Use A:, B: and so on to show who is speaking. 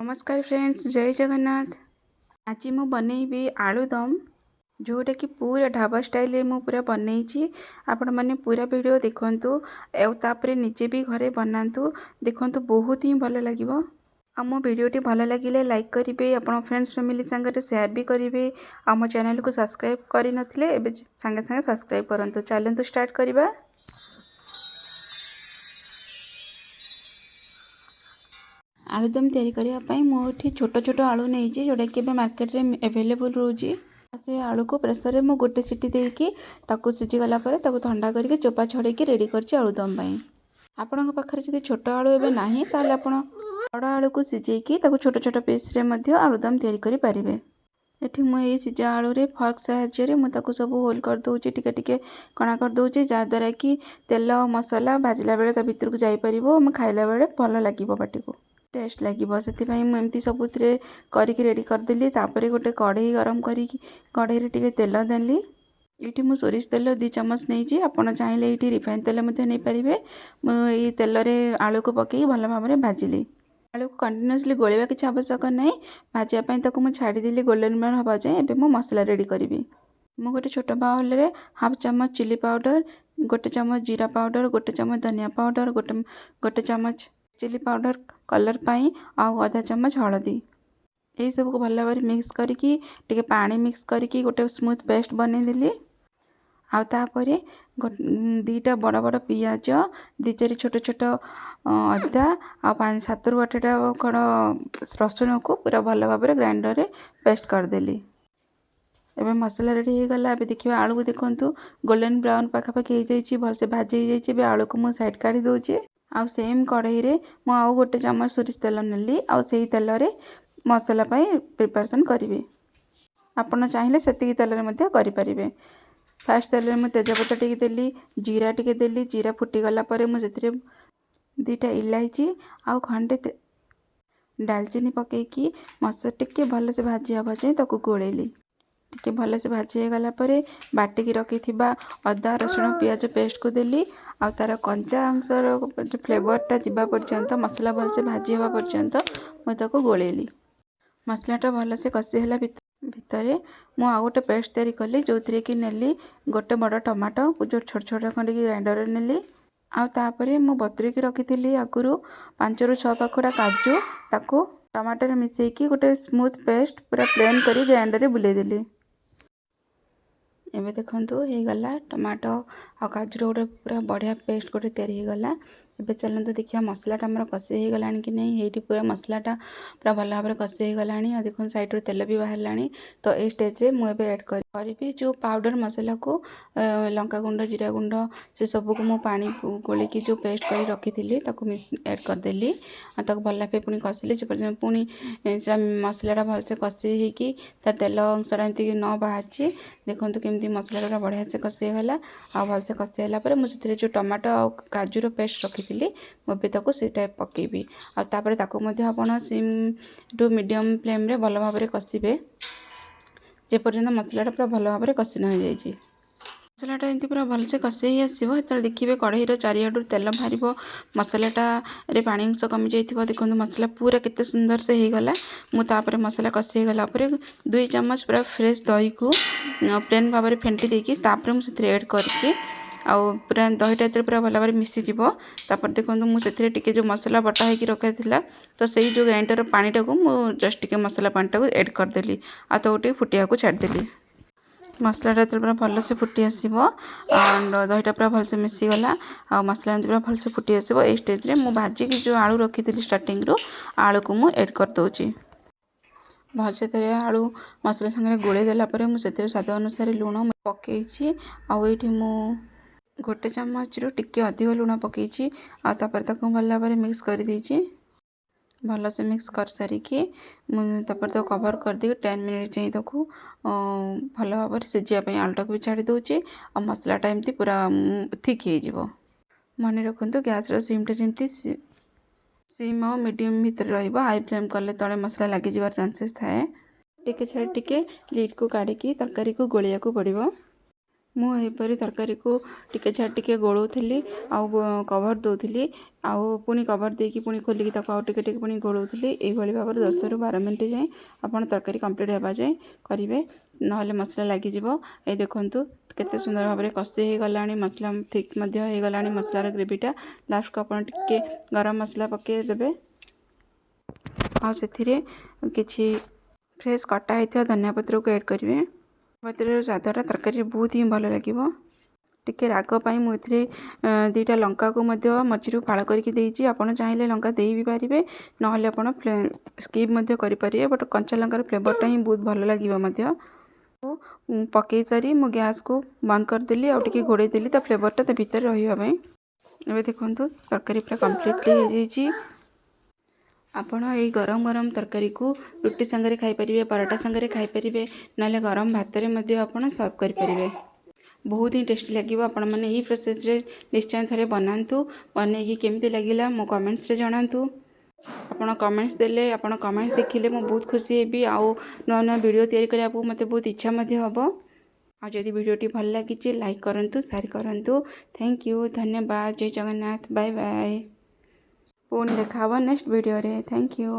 A: ନମସ୍କାର ଫ୍ରେଣ୍ଡସ୍, ଜୟ ଜଗନ୍ନାଥ। ଆଜି ମୁଁ ବନେଇବି ଆଳୁଦମ୍, ଯେଉଁଟାକି ପୁରା ଢାବା ଷ୍ଟାଇଲରେ ମୁଁ ପୁରା ବନେଇଛି। ଆପଣମାନେ ପୁରା ଭିଡ଼ିଓ ଦେଖନ୍ତୁ ଆଉ ତାପରେ ନିଜେ ବି ଘରେ ବନାନ୍ତୁ। ଦେଖନ୍ତୁ, ବହୁତ ହିଁ ଭଲ ଲାଗିବ। ଆଉ ମୋ ଭିଡ଼ିଓଟି ଭଲ ଲାଗିଲେ ଲାଇକ୍ କରିବେ, ଆପଣ ଫ୍ରେଣ୍ଡସ୍ ଫ୍ୟାମିଲି ସାଙ୍ଗରେ ସେୟାର ବି କରିବେ। ଆଉ ମୋ ଚ୍ୟାନେଲକୁ ସବସ୍କ୍ରାଇବ୍ କରିନଥିଲେ ଏବେ ସାଙ୍ଗେ ସାଙ୍ଗେ ସବସ୍କ୍ରାଇବ୍ କରନ୍ତୁ। ଚାଲନ୍ତୁ ଷ୍ଟାର୍ଟ କରିବା। ଆଳୁଦମ୍ ତିଆରି କରିବା ପାଇଁ ମୁଁ ଏଠି ଛୋଟ ଛୋଟ ଆଳୁ ନେଇଛି, ଯେଉଁଟାକି ଏବେ ମାର୍କେଟରେ ଆଭେଲେବୁଲ୍ ରହୁଛି। ସେ ଆଳୁକୁ ପ୍ରେସରରେ ମୁଁ ଗୋଟେ ସିଟି ଦେଇକି, ତାକୁ ସିଝିଗଲା ପରେ ତାକୁ ଥଣ୍ଡା କରିକି ଚୋପା ଛଡ଼େଇକି ରେଡ଼ି କରିଛି ଆଳୁଦମ୍ ପାଇଁ। ଆପଣଙ୍କ ପାଖରେ ଯଦି ଛୋଟ ଆଳୁ ଏବେ ନାହିଁ, ତାହେଲେ ଆପଣ ବଡ଼ ଆଳୁକୁ ସିଝେଇକି ତାକୁ ଛୋଟ ଛୋଟ ପିସ୍ରେ ମଧ୍ୟ ଆଳୁଦମ୍ ତିଆରି କରିପାରିବେ। ଏଠି ମୁଁ ଏଇ ସିଝା ଆଳୁରେ ଫର୍କ ସାହାଯ୍ୟରେ ମୁଁ ତାକୁ ସବୁ ହୋଲ୍ କରିଦେଉଛି, ଟିକେ ଟିକେ କଣା କରିଦେଉଛି, ଯାହାଦ୍ୱାରା କି ତେଲ ମସଲା ଭାଜିଲା ବେଳେ ତା ଭିତରକୁ ଯାଇପାରିବ, ଆମେ ଖାଇଲା ବେଳେ ଭଲ ଲାଗିବ, ପାଟିକୁ ଟେଷ୍ଟ ଲାଗିବ। ସେଥିପାଇଁ ମୁଁ ଏମିତି ସବୁଥିରେ କରିକି ରେଡ଼ି କରିଦେଲି। ତାପରେ ଗୋଟେ କଢ଼େଇ ଗରମ କରିକି କଢ଼େଇରେ ଟିକେ ତେଲ ଦେଲି। ଏଇଠି ମୁଁ ସୋରିଷ ତେଲ 2 ଚାମଚ ନେଇଛି। ଆପଣ ଚାହିଁଲେ ଏଇଠି ରିଫାଇନ୍ ତେଲ ମଧ୍ୟ ନେଇପାରିବେ। ମୁଁ ଏଇ ତେଲରେ ଆଳୁକୁ ପକାଇ ଭଲ ଭାବରେ ଭାଜିଲି। ଆଳୁକୁ କଣ୍ଟିନ୍ୟୁଅସଲି ଗୋଳେଇବା କିଛି ଆବଶ୍ୟକ ନାହିଁ। ଭାଜିବା ପାଇଁ ତାକୁ ମୁଁ ଛାଡ଼ିଦେଲି ଗୋଲ୍ଡେନ୍ ବ୍ରାଉନ୍ ହେବା ଯାଏଁ। ଏବେ ମୁଁ ମସଲା ରେଡ଼ି କରିବି। ମୁଁ ଗୋଟେ ଛୋଟ ବାଉଲରେ ହାଫ୍ ଚାମଚ ଚିଲି ପାଉଡ଼ର, ଗୋଟେ ଚାମଚ ଜିରା ପାଉଡ଼ର, ଗୋଟେ ଚାମଚ ଧନିଆ ପାଉଡ଼ର, ଗୋଟେ ଚାମଚ ଚିଲି ପାଉଡ଼ର କଲର୍ ପାଇଁ ଆଉ ଅଧା ଚାମଚ ହଳଦୀ, ଏଇସବୁକୁ ଭଲ ଭାବରେ ମିକ୍ସ କରିକି, ଟିକେ ପାଣି ମିକ୍ସ କରିକି ଗୋଟେ ସ୍ମୁଥ୍ ପେଷ୍ଟ ବନେଇଦେଲି। ଆଉ ତାପରେ 2ଟା ବଡ଼ ବଡ଼ ପିଆଜ, ଦୁଇ ଚାରି ଛୋଟ ଛୋଟ ଅଦା ଆଉ ପାଞ୍ଚ ସାତରୁ ଆଠଟା କ'ଣ ରସୁଣକୁ ପୁରା ଭଲ ଭାବରେ ଗ୍ରାଇଣ୍ଡରରେ ପେଷ୍ଟ କରିଦେଲି। ଏବେ ମସଲା ରେଡ଼ି ହେଇଗଲା। ଏବେ ଦେଖିବା ଆଳୁକୁ। ଦେଖନ୍ତୁ, ଗୋଲ୍ଡେନ୍ ବ୍ରାଉନ୍ ପାଖାପାଖି ହେଇଯାଇଛି, ଭଲସେ ଭାଜି ହେଇଯାଇଛି। ଏବେ ଆଳୁକୁ ମୁଁ ସାଇଡ଼୍ କାଢ଼ି ଦେଉଛି। ଆଉ ସେମ୍ କଢ଼େଇରେ ମୁଁ ଆଉ ଗୋଟେ ଚାମଚ ସୋରିଷ ତେଲ ନେଲି ଆଉ ସେଇ ତେଲରେ ମସଲା ପାଇଁ ପ୍ରିପାରେସନ୍ କରିବି। ଆପଣ ଚାହିଁଲେ ସେତିକି ତେଲରେ ମଧ୍ୟ କରିପାରିବେ। ଫାଷ୍ଟ ତେଲରେ ମୁଁ ତେଜପତ୍ର ଟିକେ ଦେଲି, ଜିରା ଟିକେ ଦେଲି। ଜିରା ଫୁଟିଗଲା ପରେ ମୁଁ ସେଥିରେ 2ଟା ଇଲାଇଚି ଆଉ ଖଣ୍ଡେ ଡାଲଚିନି ପକାଇକି ମସଲା ଟିକେ ଭଲସେ ଭାଜି ହେବା ଯାଏଁ ତାକୁ ଗୋଳେଇଲି। ଟିକେ ଭଲସେ ଭାଜି ହେଇଗଲା ପରେ ବାଟିକି ରଖିଥିବା ଅଦା, ରସୁଣ, ପିଆଜ ପେଷ୍ଟକୁ ଦେଲି। ଆଉ ତା'ର କଞ୍ଚା ଅଂଶର ଯେଉଁ ଫ୍ଲେଭରଟା ଯିବା ପର୍ଯ୍ୟନ୍ତ, ମସଲା ଭଲସେ ଭାଜି ହେବା ପର୍ଯ୍ୟନ୍ତ ମୁଁ ତାକୁ ଗୋଳେଇଲି। ମସଲାଟା ଭଲସେ କଷି ହେଲା ଭିତରେ ମୁଁ ଆଉ ଗୋଟେ ପେଷ୍ଟ ତିଆରି କଲି, ଯେଉଁଥିରେ କି ନେଲି ଗୋଟେ ବଡ଼ ଟମାଟୋ, ଯେଉଁ ଛୋଟ ଛୋଟ ଖଣ୍ଡିକି ଗ୍ରାଇଣ୍ଡରରେ ନେଲି। ଆଉ ତାପରେ ମୁଁ ବତୁରେଇକି ରଖିଥିଲି ଆଗରୁ 5ରୁ 6 ପାଖୁଡ଼ା କାଜୁ, ତାକୁ ଟମାଟୋରେ ମିଶାଇକି ଗୋଟେ ସ୍ମୁଥ୍ ପେଷ୍ଟ ପୁରା ପ୍ଲେନ୍ କରି ଗ୍ରାଇଣ୍ଡରରେ ବୁଲେଇଦେଲି। ଏବେ ଦେଖନ୍ତୁ, ହେଇଗଲା, ଟମାଟୋ ଆଉ କାଜୁର ଗୋଟେ ପୁରା ବଢ଼ିଆ ପେଷ୍ଟ ଗୋଟେ ତିଆରି ହେଇଗଲା। ଏବେ ଚାଲନ୍ତୁ ଦେଖିବା ମସଲାଟା ଆମର କଷି ହେଇଗଲାଣି କି ନାହିଁ। ଏଇଠି ପୁରା ମସଲାଟା ପୁରା ଭଲ ଭାବରେ କଷି ହେଇଗଲାଣି। ଆଉ ଦେଖନ୍ତୁ, ସାଇଡ଼ରୁ ତେଲ ବି ବାହାରିଲାଣି। ତ ଏଇ ଷ୍ଟେଜ୍ରେ ମୁଁ ଏବେ ଆଡ଼୍ କରିବି ଯେଉଁ ପାଉଡ଼ର ମସଲାକୁ, ଲଙ୍କା ଗୁଣ୍ଡ, ଜିରା ଗୁଣ୍ଡ, ସେସବୁକୁ ମୁଁ ପାଣି ଗୋଳିକି ଯେଉଁ ପେଷ୍ଟ କରି ରଖିଥିଲି, ତାକୁ ଆଡ଼୍ କରିଦେଲି। ଆଉ ତାକୁ ଭଲ ଭାବେ ପୁଣି କଷିଲି, ଯେ ପର୍ଯ୍ୟନ୍ତ ପୁଣି ସେଟା ମସଲାଟା ଭଲସେ କଷି ହେଇକି ତା ତେଲ ଅଂଶଟା ଏମିତି ନ ବାହାରିଛି। ଦେଖନ୍ତୁ, କେମିତି ମସଲାଟା ପୁରା ବଢ଼ିଆ ସେ କଷି ହେଇଗଲା। ଆଉ ଭଲସେ କଷି ହେଲା ପରେ ମୁଁ ସେଥିରେ ଯେଉଁ ଟମାଟୋ ଆଉ କାଜୁର ପେଷ୍ଟ ରଖିଥିଲି, ମୁଁ ଏବେ ତାକୁ ସେଇଟା ପକାଇବି। ଆଉ ତାପରେ ତାକୁ ମଧ୍ୟ ଆପଣ ସିମ୍ ଟୁ ମିଡ଼ିୟମ୍ ଫ୍ଲେମ୍ରେ ଭଲ ଭାବରେ କଷିବେ, ଯେପର୍ଯ୍ୟନ୍ତ ମସଲାଟା ପୁରା ଭଲ ଭାବରେ କଷି ନ ହେଇଯାଇଛି। ମସଲାଟା ଏମିତି ପୁରା ଭଲସେ କଷି ହେଇ ଆସିବ, ସେତେବେଳେ ଦେଖିବେ କଢ଼େଇର ଚାରିଆଡ଼ୁ ତେଲ ବାହାରିବ, ମସଲାଟାରେ ପାଣି ଅଂଶ କମିଯାଇଥିବ। ଦେଖନ୍ତୁ, ମସଲା ପୁରା କେତେ ସୁନ୍ଦର ସେ ହେଇଗଲା। ମୁଁ ତାପରେ ମସଲା କଷି ହେଇଗଲା ପରେ 2 ଚାମଚ ପୁରା ଫ୍ରେଶ୍ ଦହିକୁ ପ୍ଲେନ୍ ଭାବରେ ଫେଣ୍ଟି ଦେଇକି ତାପରେ ମୁଁ ସେଥିରେ ଆଡ଼୍ କରିଛି। ଆଉ ପୁରା ଦହିଟା ଯେତେବେଳେ ପୁରା ଭଲ ଭାବରେ ମିଶିଯିବ, ତାପରେ ଦେଖନ୍ତୁ, ମୁଁ ସେଥିରେ ଟିକେ ଯେଉଁ ମସଲା ବଟା ହେଇକି ରଖାଥିଲା, ତ ସେଇ ଯେଉଁ ଗ୍ରାଇଣ୍ଡର ପାଣିଟାକୁ ମୁଁ ଜଷ୍ଟ ଟିକେ ମସଲା ପାଣିଟାକୁ ଆଡ଼୍ କରିଦେଲି। ଆଉ ତାକୁ ଟିକେ ଫୁଟିବାକୁ ଛାଡ଼ିଦେଲି। ମସଲାଟା ଯେତେବେଳେ ପୁରା ଭଲସେ ଫୁଟି ଆସିବ ଆଣ୍ଡ ଦହିଟା ପୁରା ଭଲସେ ମିଶିଗଲା ଆଉ ମସଲା ଏମିତି ପୁରା ଭଲସେ ଫୁଟି ଆସିବ, ଏଇ ଷ୍ଟେଜ୍ରେ ମୁଁ ଭାଜିକି ଯେଉଁ ଆଳୁ ରଖିଥିଲି ଷ୍ଟାର୍ଟିଂରୁ, ଆଳୁକୁ ମୁଁ ଆଡ଼୍ କରିଦେଉଛି। ଭଲସେ ସେଥିରେ ଆଳୁ ମସଲା ସାଙ୍ଗରେ ଗୋଳେଇ ଦେଲା ପରେ ମୁଁ ସେଥିରେ ସ୍ୱାଦ ଅନୁସାରେ ଲୁଣ ପକାଇଛି। ଆଉ ଏଇଠି ମୁଁ ଗୋଟେ ଚାମଚରୁ ଟିକେ ଅଧିକ ଲୁଣ ପକାଇଛି। ଆଉ ତାପରେ ତାକୁ ଭଲ ଭାବରେ ମିକ୍ସ କରିଦେଇଛି। ଭଲସେ ମିକ୍ସ କରିସାରିକି ମୁଁ ତାପରେ ତାକୁ କଭର୍ କରିଦେଇକି 10 ମିନିଟ୍ ଯାଏଁ ତାକୁ ଭଲ ଭାବରେ ସିଝିବା ପାଇଁ ଆଳୁଟାକୁ ବି ଛାଡ଼ି ଦେଉଛି। ଆଉ ମସଲାଟା ଏମିତି ପୁରା ଥିକ୍ ହେଇଯିବ। ମନେ ରଖନ୍ତୁ, ଗ୍ୟାସ୍ର ସିମ୍ଟା ଯେମିତି ସିମ୍ ଆଉ ମିଡ଼ିୟମ୍ ଭିତରେ ରହିବ। ହାଇ ଫ୍ଲେମ୍ କଲେ ତଳେ ମସଲା ଲାଗିଯିବାର ଚାନ୍ସେସ୍ ଥାଏ। ଟିକେ ଛାଡ଼ି ଟିକେ ଲିଡ଼୍କୁ କାଢ଼ିକି ତରକାରୀକୁ ଗୋଳେଇବାକୁ ପଡ଼ିବ। ମୁଁ ଏହିପରି ତରକାରୀକୁ ଟିକେ ଛାଡ଼ି ଟିକେ ଗୋଳଉଥିଲି ଆଉ କଭର୍ ଦେଉଥିଲି, ଆଉ ପୁଣି କଭର୍ ଦେଇକି ପୁଣି ଖୋଲିକି ତାକୁ ଆଉ ଟିକେ ଟିକେ ପୁଣି ଗୋଳଉଥିଲି। ଏଇଭଳି ଭାବରେ 10ରୁ 12 ମିନିଟ୍ ଯାଏଁ ଆପଣ ତରକାରୀ କମ୍ପ୍ଲିଟ୍ ହେବା ଯାଏଁ କରିବେ, ନହେଲେ ମସଲା ଲାଗିଯିବ। ଏଇ ଦେଖନ୍ତୁ, କେତେ ସୁନ୍ଦର ଭାବରେ କଷି ହେଇଗଲାଣି। ମସଲା ଥିକ୍ ମଧ୍ୟ ହେଇଗଲାଣି ମସଲାର ଗ୍ରେଭିଟା। ଲାଷ୍ଟକୁ ଆପଣ ଟିକେ ଗରମ ମସଲା ପକାଇ ଦେବେ ଆଉ ସେଥିରେ କିଛି ଫ୍ରେଶ୍ କଟା ହେଇଥିବା ଧନିଆ ପତ୍ରକୁ ଆଡ଼୍ କରିବେ। ପତ୍ରର ସ୍ୱାଦଟା ତରକାରୀରେ ବହୁତ ହିଁ ଭଲ ଲାଗିବ। ଟିକେ ରାଗ ପାଇଁ ମୁଁ ଏଥିରେ ଦୁଇଟା ଲଙ୍କାକୁ ମଧ୍ୟ ମଝିରୁ ଫାଳ କରିକି ଦେଇଛି। ଆପଣ ଚାହିଁଲେ ଲଙ୍କା ଦେଇ ବି ପାରିବେ, ନହେଲେ ଆପଣ ସ୍କିପ୍ ମଧ୍ୟ କରିପାରିବେ। ବଟ୍ କଞ୍ଚା ଲଙ୍କାର ଫ୍ଲେଭରଟା ହିଁ ବହୁତ ଭଲ ଲାଗିବ ମଧ୍ୟ। ପକାଇ ସାରି ମୁଁ ଗ୍ୟାସ୍କୁ ବନ୍ଦ କରିଦେଲି ଆଉ ଟିକେ ଘୋଡ଼େଇ ଦେଲି ତା ଫ୍ଲେଭରଟା ତା ଭିତରେ ରହିବା ପାଇଁ। ଏବେ ଦେଖନ୍ତୁ, ତରକାରୀ ପୁରା କମ୍ପ୍ଲିଟଲି ହେଇଯାଇଛି। ଆପଣ ଏଇ ଗରମ ଗରମ ତରକାରୀକୁ ରୁଟି ସାଙ୍ଗରେ ଖାଇପାରିବେ, ପରଟା ସାଙ୍ଗରେ ଖାଇପାରିବେ, ନହେଲେ ଗରମ ଭାତରେ ମଧ୍ୟ ଆପଣ ସର୍ଭ କରିପାରିବେ। ବହୁତ ହିଁ ଟେଷ୍ଟି ଲାଗିବ। ଆପଣମାନେ ଏହି ପ୍ରୋସେସ୍ରେ ନିଶ୍ଚୟ ଥରେ ବନାନ୍ତୁ। ବନେଇକି କେମିତି ଲାଗିଲା ମୋ କମେଣ୍ଟସରେ ଜଣାନ୍ତୁ। ଆପଣ କମେଣ୍ଟସ୍ ଦେଲେ, ଆପଣ କମେଣ୍ଟସ୍ ଦେଖିଲେ ମୁଁ ବହୁତ ଖୁସି ହେବି ଆଉ ନୂଆ ନୂଆ ଭିଡ଼ିଓ ତିଆରି କରିବାକୁ ମୋତେ ବହୁତ ଇଚ୍ଛା ମଧ୍ୟ ହେବ। ଆଉ ଯଦି ଭିଡ଼ିଓଟି ଭଲ ଲାଗିଛି, ଲାଇକ୍ କରନ୍ତୁ, ସେୟାର କରନ୍ତୁ। Thank you, ଧନ୍ୟବାଦ। ଜୟ ଜଗନ୍ନାଥ, ବାଏ ବାଏ। ପୁଣି ଦେଖା ହେବ ନେକ୍ସଟ ଭିଡ଼ିଓରେ। Thank you.